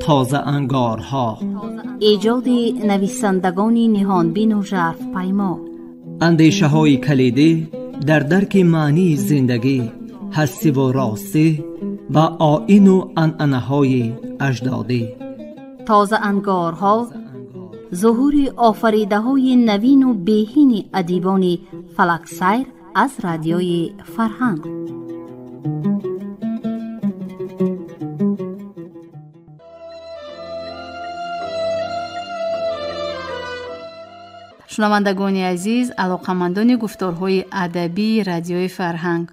Тозаангорҳо, эҷоди нависандагони ниҳонбину жарфпаймо, андешаҳои калидӣ дар дарки маънии зиндагӣ, ҳастиву ростӣ ва оину анъанаҳои аҷдодӣ. Тозаангорҳо зуҳури офаридаҳои навину беҳини адибони фалаксайр аз радиои Фарҳанг. Шунавандагони азиз, алоқамандони гуфторҳои адабии радиои Фарҳанг,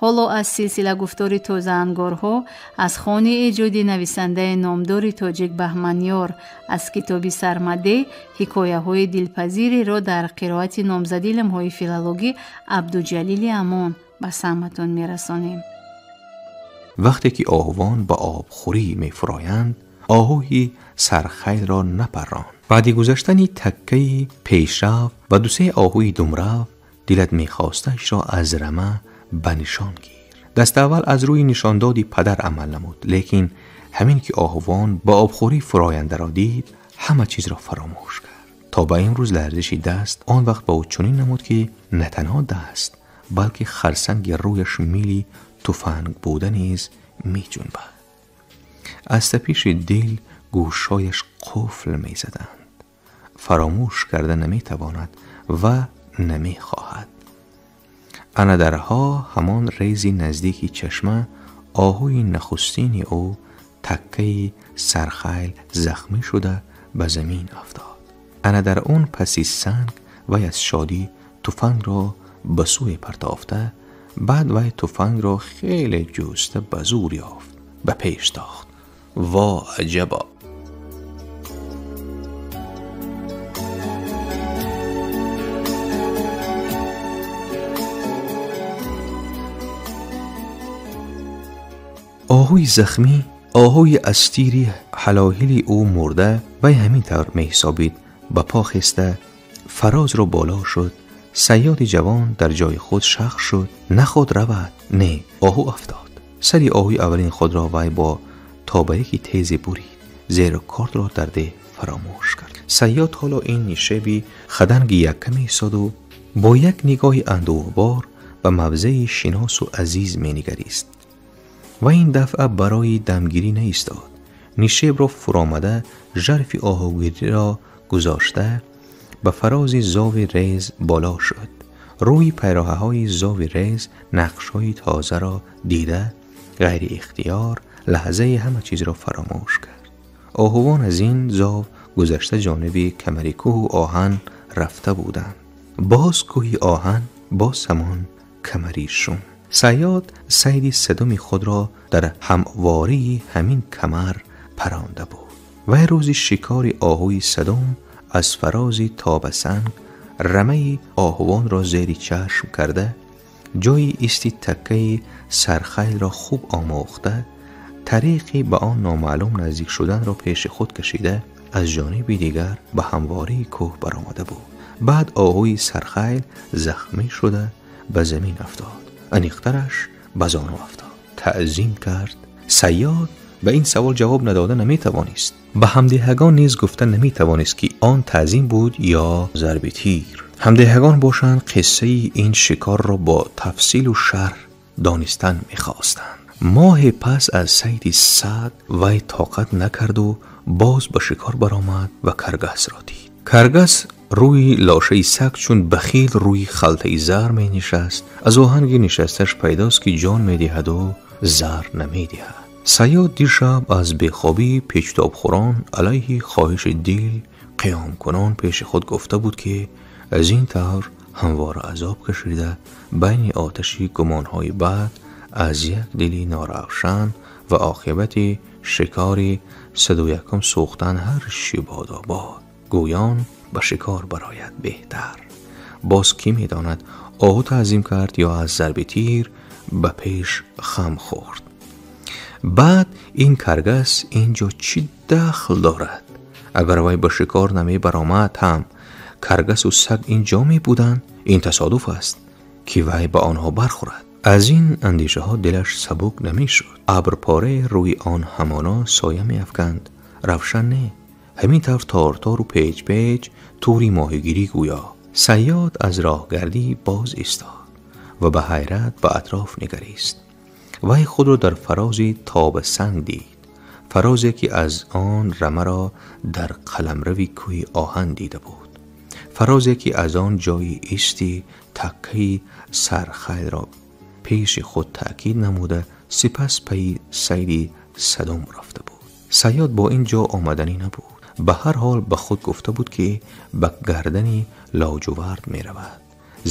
ҳоло аз силсила гуфтори тозаангорҳо аз хони эҷоди нависандаи номдори тоҷик Баҳманёр аз китоби Сармаде ҳикояҳои дилпазиреро дар қироати номзади илмҳои филологӣ Абдуҷалили Амон ба самъатон мерасонем. Вақте ки оҳувон ба обхӯрӣ мефуроянд, оҳуи сархайлро напарронд. Баъди гузаштани таккаи пешрав ва дусе оҳуи думрав, дилат мехостаашро аз рама ба нишон гир. Даставвал аз рӯи нишондоди падар амал намуд, лекин ҳамин ки оҳувон ба обхӯрӣ фурояндаро дид, ҳама чизро фаромӯш кард. То ба имрӯз ларзиши даст он вақт ба ӯ чунин намуд, ки на танҳо даст, балки харсанги рӯяш мили туфанг буда низ меҷунбад. Аз тапиши дил гӯшҳояш қуфл мезаданд. Фаромӯш карда наметавонад ва намехоҳад. Анадарҳо ҳамон рези наздики чашма оҳуи нахустини ӯ таккаи сархайл захмӣ шуда ба замин афтод. Ана дар он паси санг вай аз шодӣ туфангро ба сӯе партофта, баъд вай туфангро хеле ҷуста ба зур ёфт, ба пеш тохт. Во аҷабо! Оҳуи захмӣ, оҳуи аз тири ҳалоҳили ӯ мурда, вай ҳамин тавр меҳисобид, ба по хеста фарозро боло шуд. Сайёди ҷавон дар ҷои худ шах шуд, наход равад, не, оҳу афтод. Сари оҳуи аввалин худро вай бо тобаяки тезе бурид, зеро кортро дар деҳ фаромӯш кард. Сайёд ҳоло ин нишеби хаданги якка меистоду бо як нигоҳи андӯҳбор ба мавзеи шиносу азиз менигарист. Ва ин дафъа барои дамгирӣ наистод. Нишебро фуромада, жарфи оҳугириро гузошта, ба фарози зови рез боло шуд. Рӯи пайроҳаҳои зови рез нақшҳои тозаро дида, ғайриихтиёр лаҳзаи ҳама чизро фаромӯш кард. Оҳувон аз ин зов гузашта ҷониби камари кӯҳу оҳан рафта буданд. Боз кӯҳи оҳан, боз ҳамон камари шум. Сайёд сайди садуми худро дар ҳамвории ҳамин камар паронда буд. Вай рӯзи шикори оҳуи садум аз фарози тобасанг рамаи оҳувонро зери чашм карда, ҷои исти таккаи сархайлро хуб омӯхта, тариқи ба он номаълум наздик шуданро пеши худ кашида, аз ҷониби дигар ба ҳамвории кӯҳ баромада буд. Баъд оҳуи сархайл захмӣ шуда ба замин афтод. Аниқтараш ба зону афтод. Таъзим кард. Сайёд ба ин савол ҷавоб надода наметавонист. Ба ҳамдеҳагон низ гуфта наметавонист, ки он таъзим буд ё зарби тир. Ҳамдеҳагон бошанд қиссаи ин шикорро бо тафсилу шарҳ донистан мехостанд. Моҳе пас аз сайди сад вай тоқат накарду боз ба шикор баромад ва каргасро дид. Каргас рӯи лошаи саг чун бахил рӯи халтаи зар менишаст. Аз оҳанги нишасташ пайдост, ки ҷон медиҳаду зар намедиҳад. Сайёд дишаб аз бехобии печтобхӯрон алайҳи хоҳиши дил қиёмкунон пеши худ гуфта буд, ки аз ин тавр ҳамвора азоб кашида байни оташи гумонҳои бад аз як дили норавшан ва оқибати шикори 101 сӯхтан ҳар шибодобод, гӯён ба шикор барояд беҳтар. Боз кӣ медонад, оҳу таъзим кард ё аз зарби тир ба пеш хам хӯрд. Баъд ин каргас ин ҷо чӣ дахл дорад? Агар вай ба шикор намебаромад ҳам каргасу саг ин ҷо мебуданд, ин тасодуф аст, ки вай ба онҳо бархӯрад. Аз ин андешаҳо дилаш сабук намешуд. Абрпора рӯи он ҳамоно соя меафканд, равшан не, ҳамин тавр тортор-у печ-печ тури моҳигирӣ гӯё. Сайёд аз роҳгардӣ боз истод ва ба ҳайрат ба атроф нигарист. Вай худро дар фарози тоба санг дид, фарозе ки аз он рамаро дар қаламрави кӯҳи оҳан дида буд, фарозе ки аз он ҷои исти таккаи сархайлро пеши худ таъкид намуда, сипас пайи сайди садум рафта буд. Сайёд бо ин ҷо омаданӣ набуд. Ба ҳар ҳол ба худ гуфта буд, ки ба гардани лоҷувард меравад,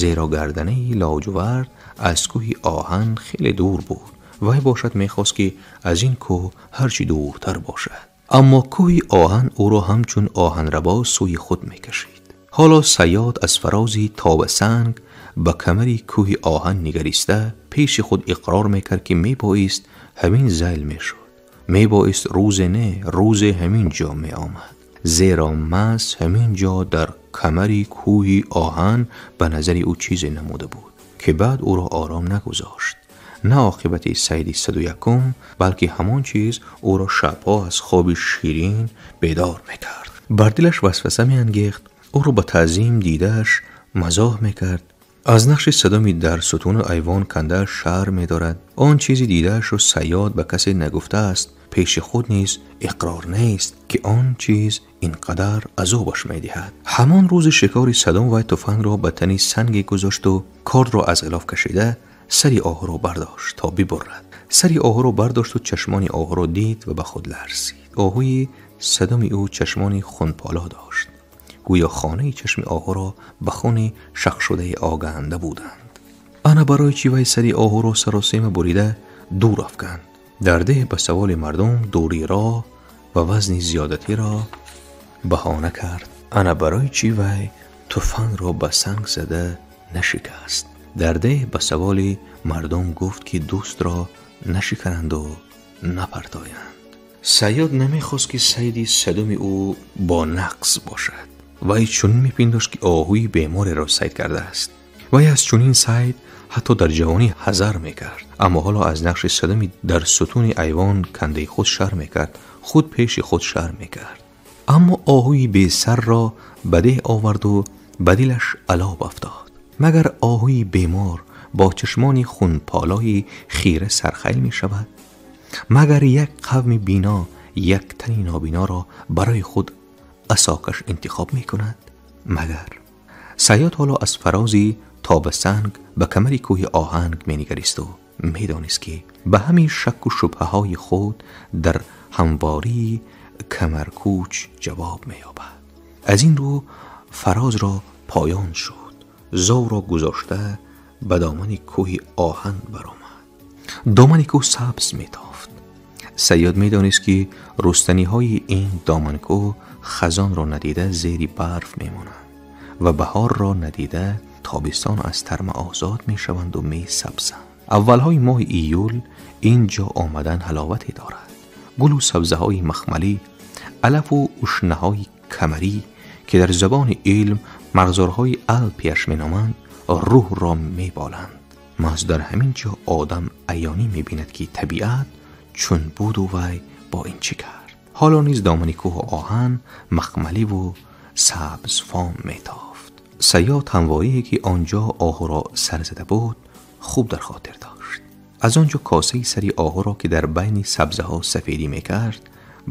зеро гарданаи лоҷувард аз кӯҳи оҳан хеле дур буд. Вай бошад мехост, ки аз ин кӯҳ ҳарчи дуртар бошад. Аммо кӯҳи оҳан ӯро ҳамчун оҳанрабо сӯи худ мекашид. Ҳоло сайёд аз фарози тоба санг ба камари кӯҳи оҳан нигариста пеши худ иқрор мекард, ки мебоист ҳамин зайл мешуд, мебоист рӯзе не, рӯзе ҳамин ҷо меомад, зеро маҳз ҳамин ҷо дар камари кӯҳи оҳан ба назари ӯ чизе намуда буд, ки баъд ӯро ором нагузошт. На оқибати сайди 101, балки ҳамон чиз ӯро шабҳо аз хоби ширин бедор мекард. Бар дилаш васваса меангехт, ӯро ба таъзим дидааш мазоҳ мекард, аз нақши садуми дар сутуну айвон кандааш шарм медорад. Он чизи дидаашро сайёд ба касе нагуфтааст, пеши худ низ иқрор нест, ки он чиз ин қадар азобаш медиҳад. Ҳамон рӯзи шикори садум вай туфангро ба тани санге гузошту кордро аз ғилоф кашида сари оҳуро бардошт то бибурад. Сари оҳуро бардошту чашмони оҳуро дид ва ба худ ларзид. Оҳуи садуми ӯ чашмони хунполо дошт, гӯё хонаи чашми оҳуро ба хуни шақшудаи оганда буданд. Ана барои чӣ вай сари оҳуро саросема бурида дур афканд. Дар деҳ ба саволи мардум дурии роҳ ва вазни зиёдатиро баҳона кард. Ана барои чӣ вай туфангро ба санг зада нашикаст. Дар деҳ ба саволи мардум гуфт, ки дӯстро нашикананду напартоянд. Сайёд намехост, ки сайди садуми ӯ бо нақс бошад. Вай чунин мепиндошт, ки оҳуи бемореро сайд кардааст. Вай аз чунин сайд ҳатто дар ҷавонӣ ҳазар мекард, аммо ҳоло аз нақши садуми дар сутуни айвон кандаи худ шарм мекард, худ пеши худ шарм мекард. Аммо оҳуи бесарро ба деҳ оварду ба дилаш алоб афтод. Магар оҳуи бемор бо чашмони хунполои хира сархайл мешавад? Магар як қавми бино як тани нобиноро барои худ асокаш интихоб мекунад? Магар сайёд ҳоло аз фарози тоба санг ба камари кӯҳи оҳанг менигаристу медонист, ки ба ҳамин шакку шубҳаҳои худ дар ҳамвории камаркӯч ҷавоб меёбад. Аз ин рӯ фарозро поён шуд, зовро гузошта ба домани кӯҳи оҳан баромад. Домани кӯҳ сабз метофт. Сайёд медонист, ки рустаниҳои ин доманкӯҳ хазонро надида зери барф мемонанд ва баҳорро надида тобистон аз тарма озод мешаванду месабзанд. Аввалҳои моҳи июл ин ҷо омадан ҳаловате дорад. Гулу сабзаҳои махмалӣ, алафу ушнаҳои камарӣ, ки дар забони илм марғзорҳои алпияш меноманд, рӯҳро меболанд. Маҳз дар ҳамин ҷо одам аёнӣ мебинад, ки табиат чун буду вай бо ин чӣ кард. Ҳоло низ домани кӯҳу оҳан махмаливу сабзфом метофт. Сайёд ҳамворие, ки он ҷо оҳуро сар зада буд, хуб дар хотир дошт. Аз он ҷо косаи сари оҳуро, ки дар байни сабзаҳо сафедӣ мекард,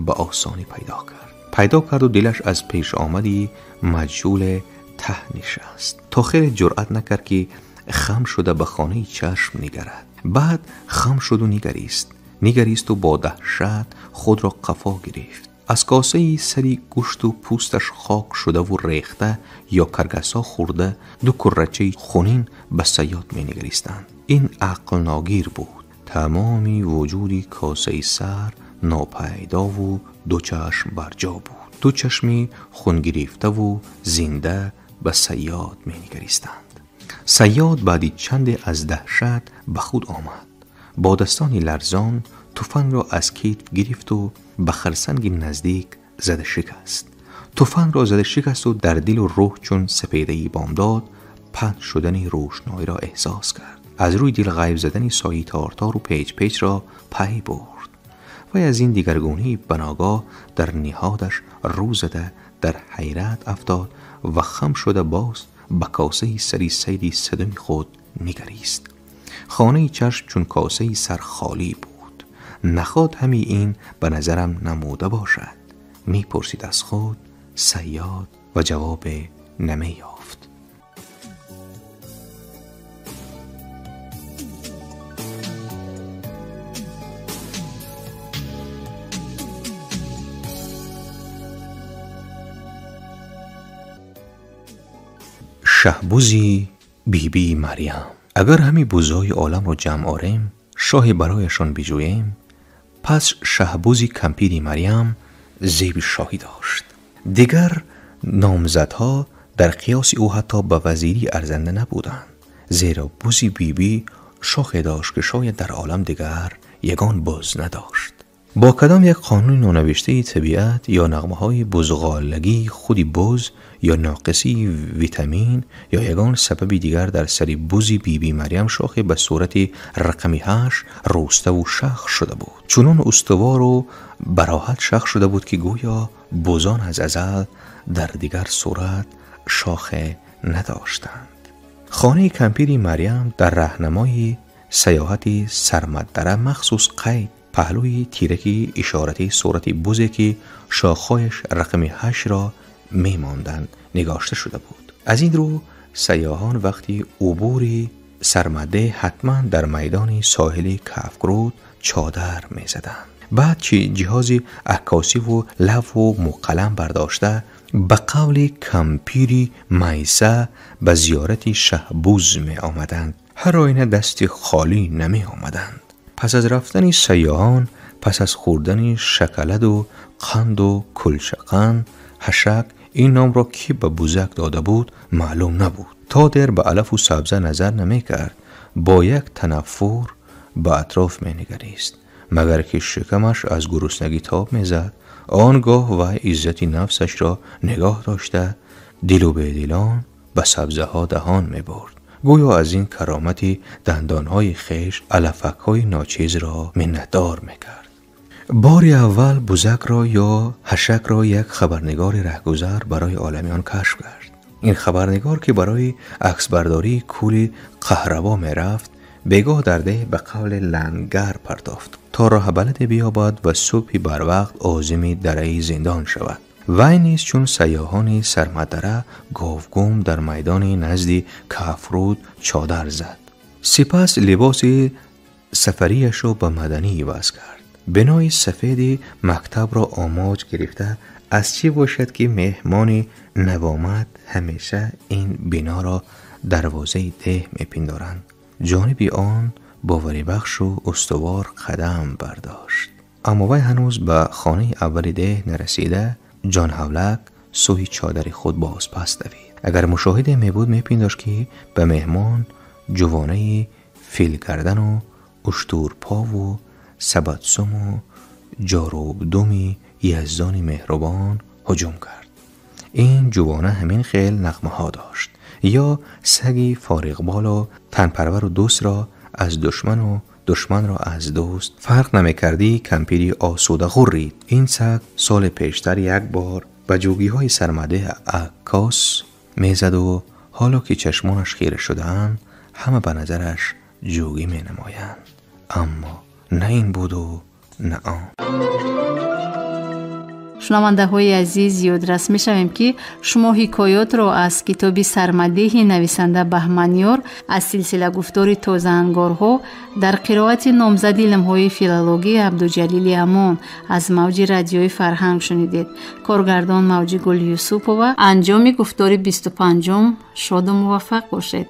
ба осонӣ пайдо кард. Пайдо карду дилаш аз пешомади маҷҳуле таҳ нишаст. То хеле ҷуръат накард, ки хам шуда ба хонаи чашм нигарад. Баъд хам шуду нигарист. Нигаристу бо даҳшат худро қафо гирифт. Аз косаи сари гӯшту пӯсташ хок шудаву рехта ё каргасҳо хӯрда ду куррачаи хунин ба сайёд менигаристанд. Ин ақлногир буд. Тамоми вуҷуди косаи сар нопайдову ду чашм барҷо буд. Ду чашми хунгирифтаву зинда ба сайёд менигаристанд. Сайёд баъди чанде аз даҳшат ба худ омад. Бо дастони ларзон туфангро аз китф гирифту ба харсанги наздик зада шикаст. Туфангро зада шикасту дар дилу рӯҳ чун сапедаи бомдод паҳн шудани рӯшноиро эҳсос кард. از روی دل غیب زدن سایه تارتار و پیچ پیچ را پی برد. وی از این دیگرگونی بناگاه در نهادش رو زده در حیرت افتاد و خم شده باز به کاسه سری سیدی صدم خود نگریست. خانه چشم چون کاسه سر خالی بود. نخواد همی این به نظرم نموده باشد. می پرسید از خود صیاد و جواب نمی یافت. شهبوزی بیبی مریم. اگر همی بوزهای عالم را جمع آریم، شاهی برایشان بجوییم، پس شهبوزی کمپیری مریم زیب شاهی داشت. دیگر نامزدها در قیاس او حتی به وزیری ارزنده نبودند، زیرا بوزی بیبی شاخی داشت که شاید در عالم دیگر یگان بز نداشت. با کدام یک قانون نانوشته طبیعت یا نغمه های بزغالگی خودی بز یا ناقصی ویتامین یا یگان سبب دیگر در سری بزی بیبی مریم شاخه به صورت رقمی 8 روسته و شخ شده بود. چنون استوار و براحت شخ شده بود که گویا بزان از ازل در دیگر صورت شاخه نداشتند. خانه کمپیری مریم در راهنمای سیاحت سرمدره مخصوص قید پهلوی تیرکی اشارتی صورت بزی که شاخهایش رقم 8 را می ماندند نگاشته شده بود. از این رو سیاحان وقتی عبور سرمده حتما در میدان ساحل کفگرود چادر می زدند. بعد که جهاز عکاسی و لو و مقلم برداشته به قول کمپیری میسه به زیارت شهبوز می آمدند. هر آینه دست خالی نمی آمدند. پس از رفتن سیاحان، پس از خوردن شکلد و قند و کلشقند، هشک این نام را کی به بوزک داده بود معلوم نبود. تا در به علف و سبزه نظر نمی کرد، با یک تنفر به اطراف می نگریست، مگر که شکمش از گرسنگی تاب می زد. آنگاه و عزت نفسش را نگاه داشته دل و بیدلان به سبزه ها دهان می برد. گویا از این کرامت دندانهای خیش علفک‌های ناچیز را منتدار میکرد. بار اول بزک را یا هشک را یک خبرنگار رهگذر برای عالمیان کشف کرد. این خبرنگار که برای عکسبرداری کول قهربا میرفت، بیگاه در ده به قول لنگر پرداخت تا راه بلد بیابد و صبحی بر وقت عازم دره زندان شود. وی نیز چون سیاحان سرمدره گاوگم در میدان نزد کفرود چادر زد. سپس لباس سفریش را به مدنی عوض کرد. بنای سفید مکتب را آماج گرفته از چی باشد که مهمان نوامد همیشه این بنا را دروازه ده میپندارند. جانب آن باوری بخش و استوار قدم برداشت. اما وی هنوز به خانه اول ده نرسیده، جان هولک سوی چادر خود باز پس دوید. اگر مشاهده می بود می پنداشت که به مهمان جوانه فیل گردن و اشتور پا و سبدسم و جاروب دومی یزدان مهربان هجوم کرد. این جوانه همین خیل نغمه ها داشت، یا سگی فارغبال و تنپرور و دوست را از دشمن و دشمن را از دوست فرق نمی‌کردی. کمپیری آسوده غرید. این سگ سال پیشتر یک بار به جوگی‌های سرمده عکاس میزد و حالا که چشمانش خیره شده‌اند همه به نظرش جوگی می‌نمایند. اما نه این بود و نه آن. Шунавандаҳои азиз, ёдрас мешавем, ки шумо ҳикоётро аз китоби Сармадеҳи нависанда Баҳманёр аз силсила гуфтори тозаангорҳо дар қироати номзади илмҳои филологӣ Абдуҷалили Амон аз мавҷи радиои Фарҳанг шунидед. Коргардон Мавҷигул Юсупова. Анҷоми гуфтори 25-ум. Шоду муваффақ бошед.